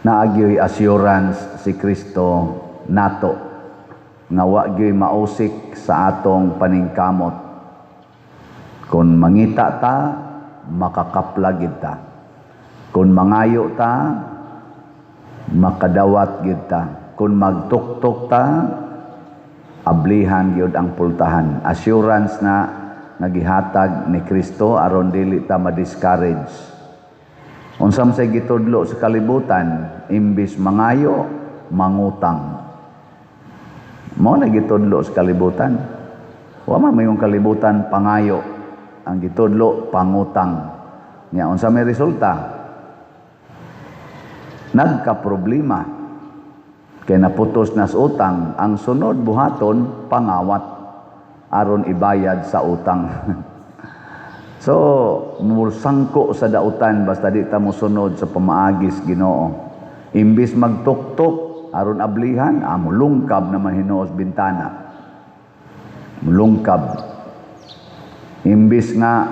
Naa gyoy assurance si Kristo nato nga wa gyoy mausik sa atong paningkamot. Kung mangita ta, makakapla gid ta. Kung mangayo ta, makadawat gid ta. Kung magtuktok ta, ablihan gyud ang pultahan. Assurance na nga gihatag ni Kristo aron dili ta ma-discourage. Unsa man say gitudlo sa kalibutan, imbis mangayo, mangutang. Mao na gitudlo sa kalibutan. Wa man mayong kalibutan pangayo. Ang gitudlo, pangutang. Nya unsa may resulta? Nagka-problema. Kay naputos na sa utang, ang sunod buhaton, pangawat aron ibayad sa utang. So, musangko sa dautan basta di ta mosunod sa pamaagis Ginoo. Imbis magtuktok aron ablihan, mulungkab naman hinuos bintana. Mulungkab. Imbis nga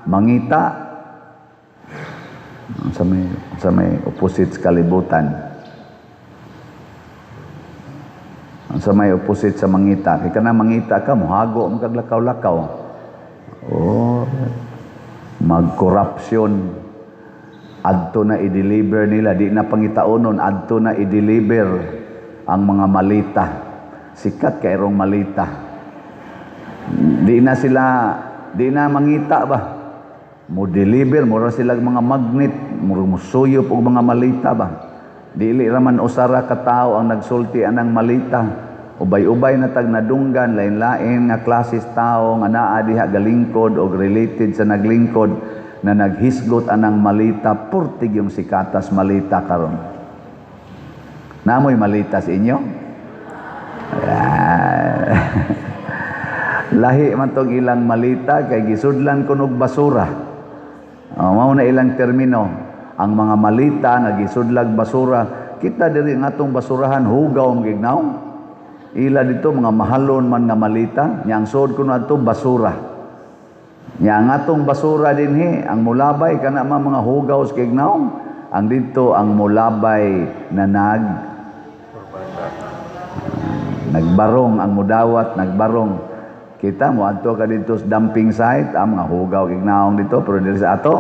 mangita sa may opposite sa kalibutan. Sa may opposite sa mangita. Kay kana mangita ka, mohago man kag lakaw-lakaw. Oh, mag-corruption. Adto na i-deliver nila, di na pangitaonon, adto na i-deliver ang mga malita. Sikat kayrong malita. Di na sila, di na mangita ba? Mo deliver, mura sila mga magnet, mura musuyop og mga malita ba? Dili raman usara ka tawo ang nagsulti anang malita. Ubay-ubay na tag nadunggan, lain-lain nga klases tao nga naa diha galingkod og related sa naglingkod na naghisgot anang malita, purtig yung sikatas malita karon. Namoy malita sa inyo? Lahi man tong ilang malita kay gisudlan kunog basura. Oh, mao na ilang termino. Ang mga malita nga gisudlag basura, kita diri nga atong basurahan hugaw magignaw. Ila dito mga mahalon man nga malita, nya ang suod kuno adto basura. Nya ang atong basura dinhi, ang mulabay kana man mga hugaw sa kignaw, ang dito ang mulabay na nagbarong ang mudawat, nagbarong. Kita mo adto ka dito sa dumping site, ang mga hugaw gignaong dito, pero diri sa ato,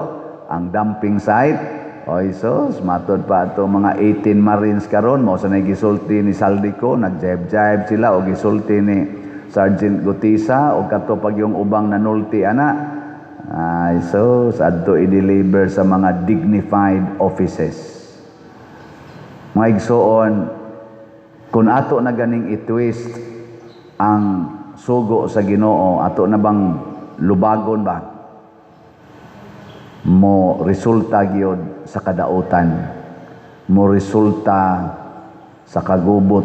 ang dumping site, oy sus, matod pa ato mga 18 Marines karon, mao sa gisulti ni Zaldy Co, nag-jibe-jibe sila o gisulti ni Sergeant Gutisa o kato pag yung ubang nanulti ana. Ay sus, adto i-deliver sa mga dignified offices. Mga igsoon, kung ato na ganing i-twist ang sugo sa Ginoo, ato na bang lubagon ba? Mo resulta gyud sa kadautan, mo resulta sa kagubot.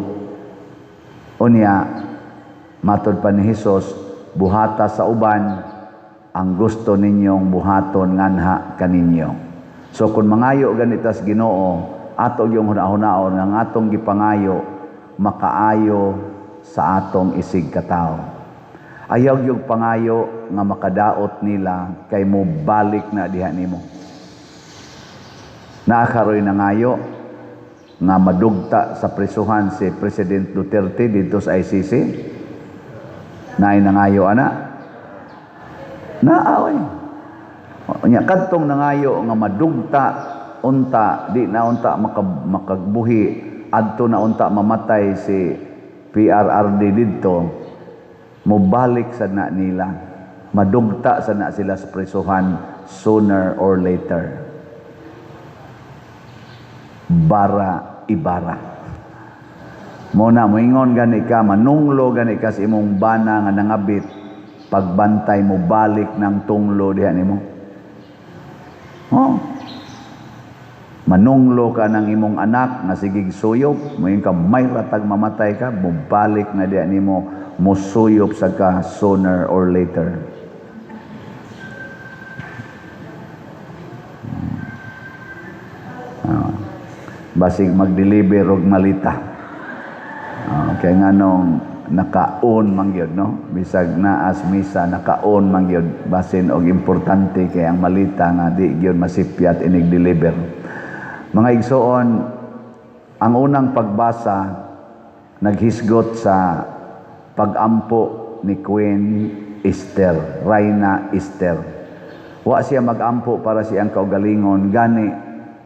Unya, matod pa ni Hesus, buhata sa uban ang gusto ninyong buhaton nganha kaninyo. So kung mangayo ganitas Ginoo, ato yung hunahunaon nga ang atong gipangayo makaayo sa atong isig katawo. Ayaw yung pangayo nga makadaot nila kay mo balik na diha nimo. Naakaroy na ngayo nga madugta sa prisuhan si President Duterte dito sa ICC. Naay nangayo ana. Naaway. Nya kadtong nangayo nga madugta unta di na unta makagbuhi adto na unta mamatay si PRRD didto, mobalik sa na nila, madugta sa na sila sa prisuhan sooner or later. Bara ibara mo na moingon gani ka, manunglo gani ka sa imong bana nga nangabit, pagbantay mo balik ng tunglo diha nimo. Oh. Manunglo ka ng imong anak nga sigig suyop, moingon ka may ratag mamatay ka, mobalik na diha nimo, mosuyop sa ka sooner or later. Basig mag-deliver og malita. Kaya nga nung naka-on man gyud, no? Bisag naas misa, naka-on man gyud, basin og importante kay ang malita nga di gyud masipyat inig deliver. Mga igsoon, Ang unang pagbasa naghisgot sa pagampo ni Queen Esther, Reyna Esther. Wa siya magampo para sa iyang kaugalingon, gani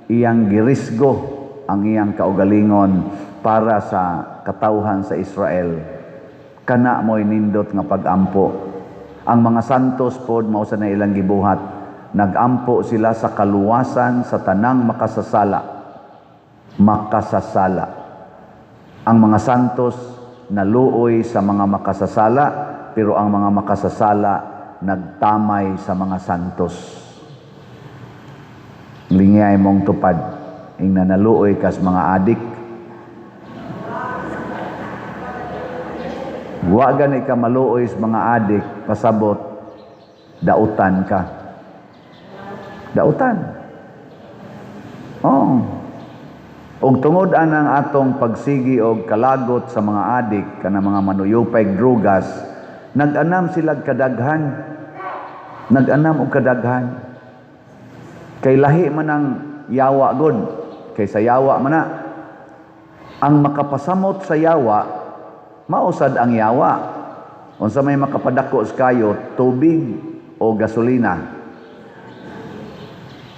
iyang girisgo ang iyang kaugalingon para sa katawhan sa Israel. Kana mo'y nindot nga pagampo. Ang mga santos pod, mao sa na ilang gibuhat. Nagampo sila sa kaluwasan sa tanang makasasala. Makasasala. Ang mga santos naluoy sa mga makasasala, pero ang mga makasasala nagtamay sa mga santos. Lingay mong tupad, ing naluoy kas mga adik. Wa gani ka maluoy sa mga adik, pasabot, dautan ka. Dautan. Oh. Og tungod anang atong pagsigi og kalagot sa mga adik, kana mga manuyupay drugas, nag-anam sila kadaghan. Nag-anam og kadaghan. Kay lahi man ang yawa gud, kay sa yawa man na. Ang makapasamot sa yawa, mausad ang yawa. Unsa may makapadako sa kayo, tubig o gasolina?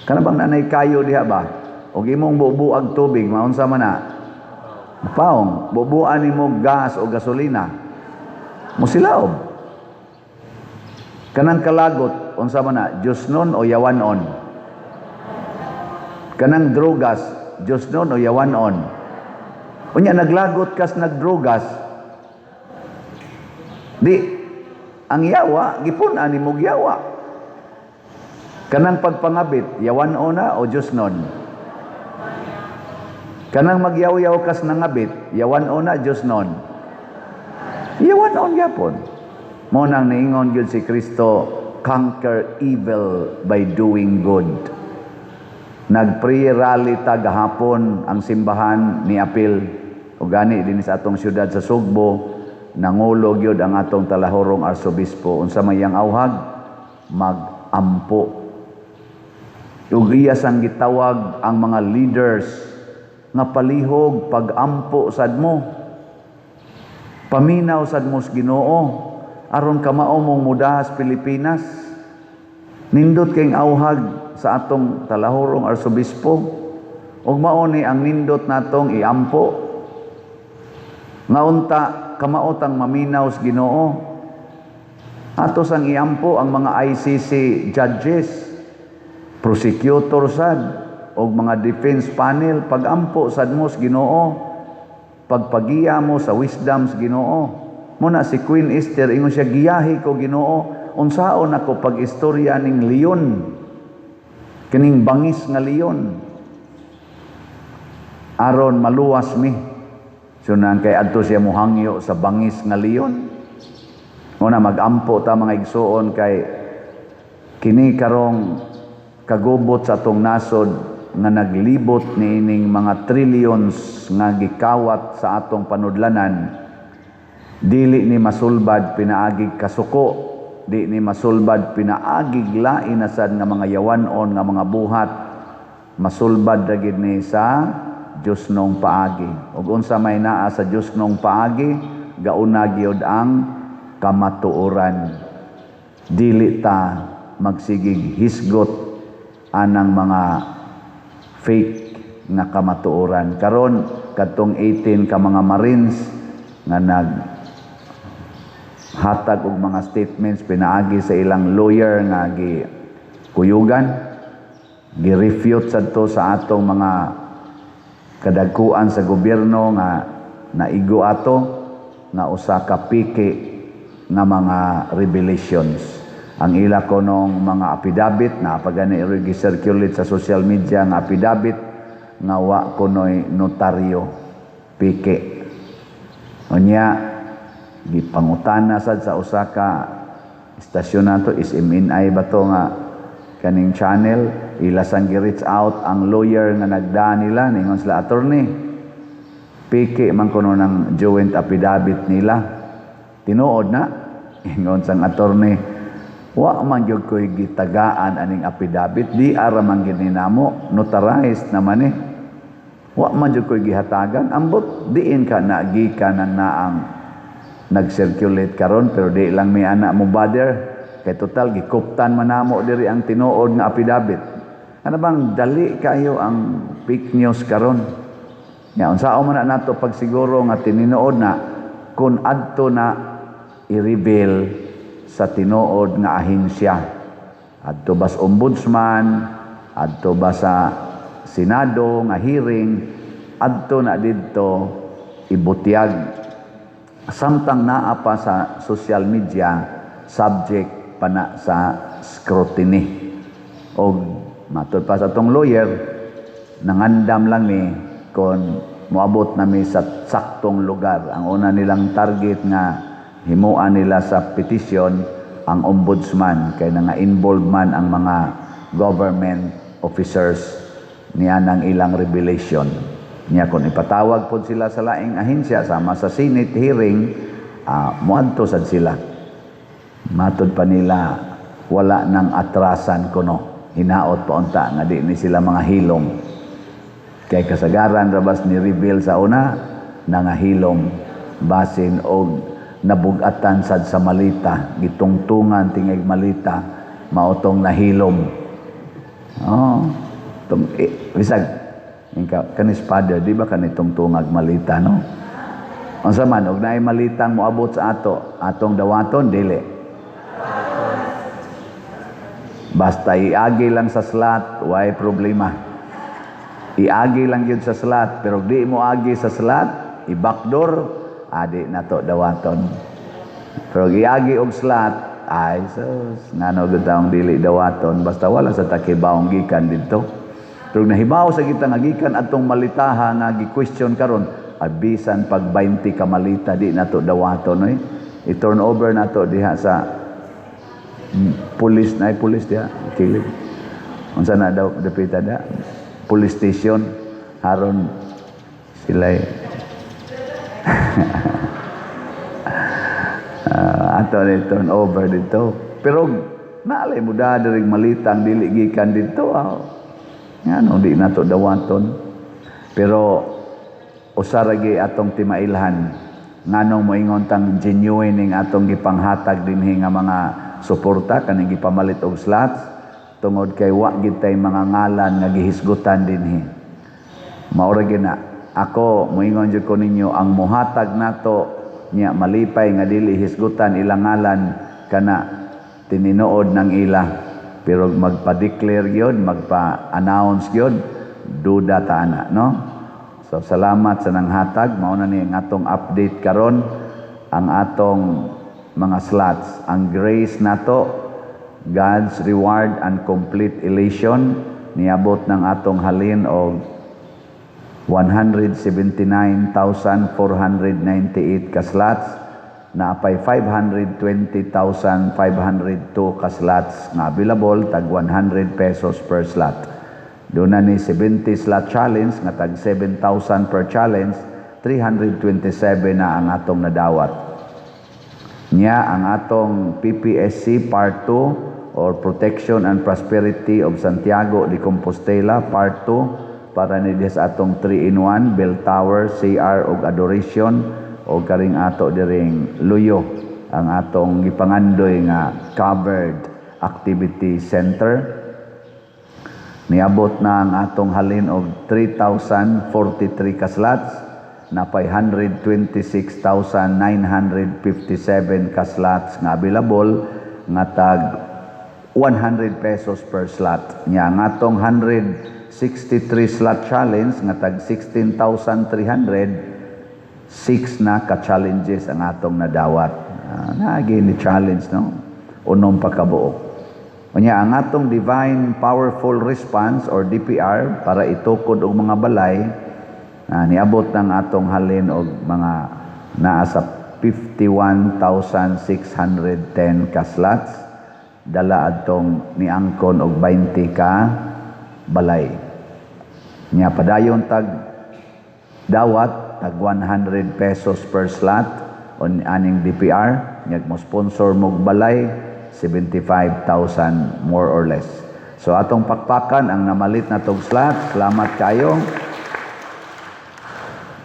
Kana bang nanay kayo diha ba? Og imong bubuag tubig, maunsa man na? Paong, bubuan nimo gas o gasolina. Musilaob. Kanang kalagot, unsa man na? Diyos nun o yawanon? Kanang drogas, Diyos nun o yawanon? Unya naglagot kas nagdrogas, di ang yawa gipun-an nimo yawa. Kanang pagpangabit, yawanon na o Diyos nun? Kanang magyaw-yaw kas nangabit, yawanon na, Diyos nun? Yawanon gyapon. Mo nang niingon gyud si Kristo, "Conquer evil by doing good." Nag-prayer rally ta gahapon, ang simbahan ni apil. O gani din sa atong syudad sa Sugbo, nangulo gyud ang atong talahorong arsobispo. Unsa may iyang awhag? Mag-ampo. Ug iya sang gitawag ang mga leaders nga palihog pag-ampo sad mo. Paminaw sad mo sa Ginoo aron kamao mong mudahas Pilipinas. Nindot kayong awhag sa atong talahorong arsobispo. Ug mao ni ang nindot natong iampo. Nga unta kamao tang maminaw sa Ginoo. Ato sang iampo ang mga ICC judges, prosecutor sad og mga defense panel, pagampo sad mo sa Ginoo, pagpagiya mo sa wisdom sa Ginoo. Muna si Queen Esther, ingon siya, "Giyahi ko, Ginoo, unsaon ako pag-istorya ning leon, kining bangis nga leon, aron maluwas mi?" Sunan kay adto siya mohangyo sa bangis nga leon. Una magampo ta, mga igsuon, kay kini karong kagubot sa atong nasod nga naglibot niining mga trillions nga gikawat sa atong panudlanan, dili ni masulbad pinaagig kasuko, di ni masulbad pinaagig lain na sad nga mga yawanon nga mga buhat. Masulbad ra gid ni sa Dios nong paagi. Ug unsa may naa sa Dios nong paagi, gauna gyud ang kamatuoran. Dili ta magsigig hisgot anang mga fake nga kamatuoran. Karon kadtong 18 ka mga Marines nga nag hatag og mga statements pinaagi sa ilang lawyer nga gi kuyugan, gi-refute sadto sa atong mga kadagkuan sa gobyerno nga naigo ato nga usa ka piki nga mga revelations. Ang ila konong mga affidavit na pagani i-circulate sa social media nga affidavit nga wa kunoy notaryo, piki. Unya gipangutana sad sa usa ka istasyon nato, SMNI ba to nga kaning channel, ila sang gi-reach out ang lawyer nga nagdaan nila. Ningon sila, "Attorney, piki man kuno ng joint affidavit nila." "Tinuod na," ingon sang attorney, "wa man gyud ko'y gitagaan aning affidavit, di ara man gid ni namo, notarized naman eh." Wa man jud ko'y gihatagan. Ambot diin ka na gikan ang naang nag-circulate karon, pero di lang mi ana mo bother kay total gikuptan man namo diri ang tinuod nga affidavit. Ano bang dali kayo ang fake news karon? Nya unsaon man na nato pagsiguro nga tinuod na kung adto na i-reveal sa tinuod nga ahensya? Adto ba sa ombudsman, adto ba sa Senado nga hearing, adto na didto ibutyag. Samtang naa pa sa social media, subject pa na sa scrutiny. Og matud pa sa atong lawyer, nangandam lang mi kon moabot na mi sa saktong lugar. Ang una nilang target nga himuan nila sa petition ang ombudsman kay nga involved man ang mga government officers niya ng ilang revelation. Niya kung ipatawag pod sila sa laing ahensya sama sa Senate hearing, moadto sad sila. Matod pa nila, wala nang atrasan kuno. Hinaot pa unta nga di ni sila mga hilom. Kay kasagaran rabas ni reveal sa una nangahilom basin og nabugatan sad sa malita, gitungtungan tingig malita, maotong nahilom. Oh, tung eh, bisag inka kanis father, di ba kanitong tungag malita, no? Unsa man og naay malitang moabot sa ato, atong dawaton, dili? Basta iagi lang sa slot, way problema. Iagi lang yun sa slot, pero di mo agi sa slot, i-backdoor, adi na to dawaton. Pero iagi og slot, ay sus, ngano gud taong dili dawaton, basta wala sa takibaong gikan didto. Pero nahibaw sa kita nga gikan atong malitaha nga gi-question karon, abisan pag 20 ka malita, di nato dawaton oy. I-turn over nato diha sa police na police diha kilid. Unsa na daw dapita da? Police station haron sila ato ni turn over dito. Pero naalay mo da diri malitang dili gikan dito. Ngano di nato dawaton? Pero usa ra gyud atong timailhan nganong moingon tang genuine ning atong gipanghatag dinhi nga mga suporta kaning gipamalit og slots, tungod kay wa gid tay mga ngalan nga gihisgutan dinhi. Mao ra gyud na ako moingon jud ko ninyo, ang mohatag nato nya malipay nga dili hisgutan ilang ngalan, kana tininood ng ila. Pero magpa-declare gyud, magpa-announce gyud, duda ta ana, no? So salamat sa nanghatag. Mao na ni ang atong update karon, ang atong mga slots. Ang grace nato, God's reward and complete elation, niabot ng atong halin og 179,498 ka slots, naapay 520,502 ka slots nga available, tag 100 pesos per slot. Doon na ni 70 slot challenge nga tag 7,000 per challenge, 327 na ang atong nadawat. Nya ang atong PPSC Part 2 or Protection and Prosperity of Santiago de Compostela Part 2 para ni sa atong 3 in 1 Bell Tower, CR ug Adoration o karing ato diring Luyo, ang atong gipangandoy nga covered activity center. Niabot na ang atong halin og 3,043 ka slots, napay 126,957 ka slots nga available nga tag 100 pesos per slot. Nya ang atong 163 slot challenge nga tag 16,300, 6 na ka challenges ang atong nadawat. Naagi ni challenge, no? Unom pa kabuok. Unya ang atong Divine Powerful Response or DPR para itukod og mga balay, niabot ng atong halin og mga naa sa 51,610 ka slots, dala adtong niangkon og 20 ka balay. Nya padayon tag dawat tag 100 pesos per slot on aning DPR, nya mo sponsor mog balay, 75,000 more or less. So atong pakpakan ang namalit na tog slot. Salamat kayo.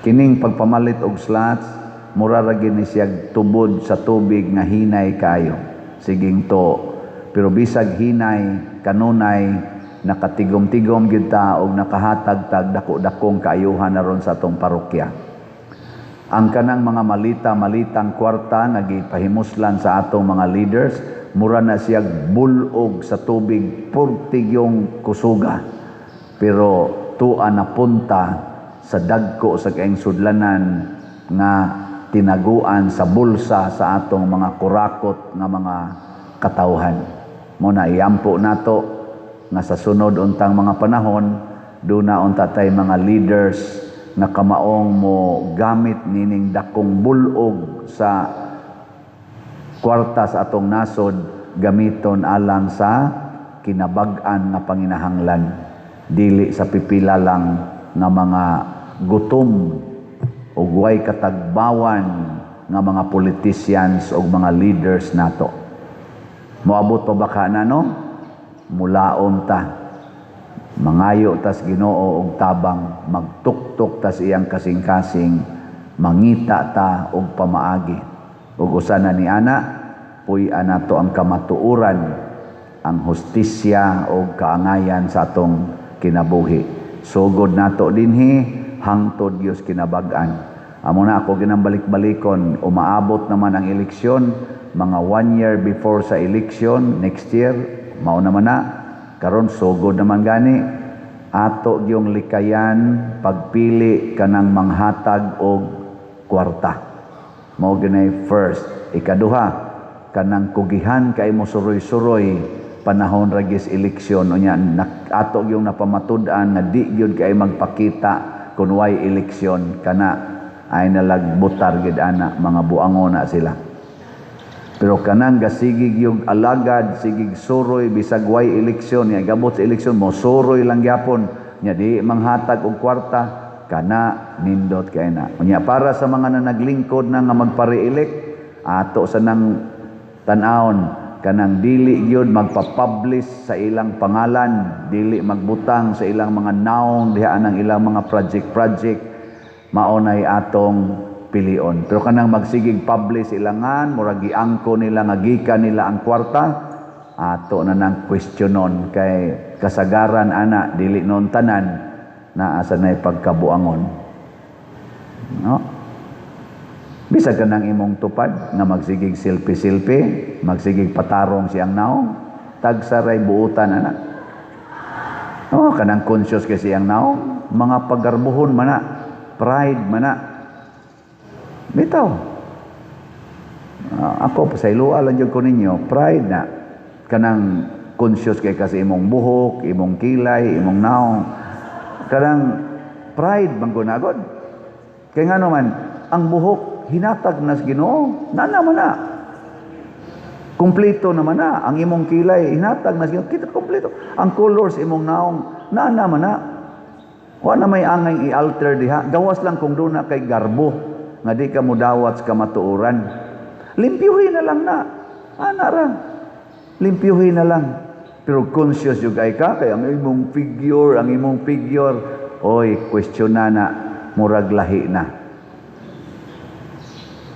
Kining pagpamalit og slots, mura ra gini siya tubod sa tubig nga hinay kayo. Siging to. Pero bisag hinay, kanunay, nakatigom-tigom gyud ta og nakahatag tag dako-dakong kaayuhan aron sa atong parokya. Ang kanang mga malita-malitang kwarta nga gipahimuslan sa atong mga leaders, mura na siya bulog sa tubig, purtigyong kusuga. Pero tua na punta sa dagko sa kaing sudlanan nga tinaguan sa bulsa sa atong mga kurakot nga mga katawhan. Mo na iampo nato nga sa sunod untang mga panahon, duna unta tay mga leaders nga kamaong mo gamit nining dakong bulog sa kwarta sa atong nasod, gamiton alang sa kinabag-an nga panginahanglan, dili sa pipila lang nga mga gutom ug way katagbawan nga mga politicians o mga leaders nato. Moabot pa ba ka na, no? Mulaon ta. Mangayo tas Ginoo og tabang, magtuktok tas iyang kasing-kasing, mangita ta og pamaagi. Ug usa na ni ana, puy-an nato ang kamatuoran, ang hustisya og kaangayan sa atong kinabuhi. Sugod nato dinhi hangtod Dios kinabag-an. Amo na ako ginambalik-balikon, umaabot naman ang eleksyon, mga one year before sa eleksyon, next year, mao naman na, karon sugod naman gani, ato yung likayan pagpili kanang manghatag og kwarta. Mao ginay first. Ikaduha, kanang kugihan kay mo suroy-suroy panahon ragis eleksyon, unya ato yung napamatud-an nga di gyud kay magpakita kun way eleksyon, kana ay nalagbutar gid ana, mga buango na sila. Pero kanang gasigig yung alagad, sigig suroy bisag way eleksyon, nya gabot sa eleksyon mo suroy lang gyapon, nya di manghatag og kwarta, kana nindot kay na. Unya para sa mga nanaglingkod na nga magpa-re-elect, ato sa nang tan-awon kanang dili gyud magpa-publish sa ilang pangalan, dili magbutang sa ilang mga naong diha ang ilang mga project-project, mao nay atong pilion. Pero kanang magsigig publish ilangan, murag giangko nila nga gikan nila ang kwarta, ato na nang questionon kay kasagaran ana dili noon tanan naa sa nay pagkabuangon. No? Bisag kanang imong tupad nga magsigig selfie-selfie, magsigig patarong siyang naong, tagsaray buutan ana. Oh, kanang conscious kay siyang naong, mga pagarbuhon mana, pride mana. Bitaw. Ako pasayloa lang jud ko ninyo, pride na kanang conscious kay kasi imong buhok, imong kilay, imong naong. Kanang pride man gunagod. Kay ngano man, ang buhok hinatag na sa Ginoo, na naman na. Kompleto naman na ang imong kilay, hinatag na sa Ginoo, kita kompleto. Ang colors imong naong, na naman na. Wa na may angay i-alter diha. Gawas lang kung doon na kay garbo nga di ka mudawat sa kamatuoran. Limpyuhin na lang na. Ana ra. Limpyuhin na lang. Pero conscious yung kay ka, kay ang imong figure, oy, question na na, murag lahi na.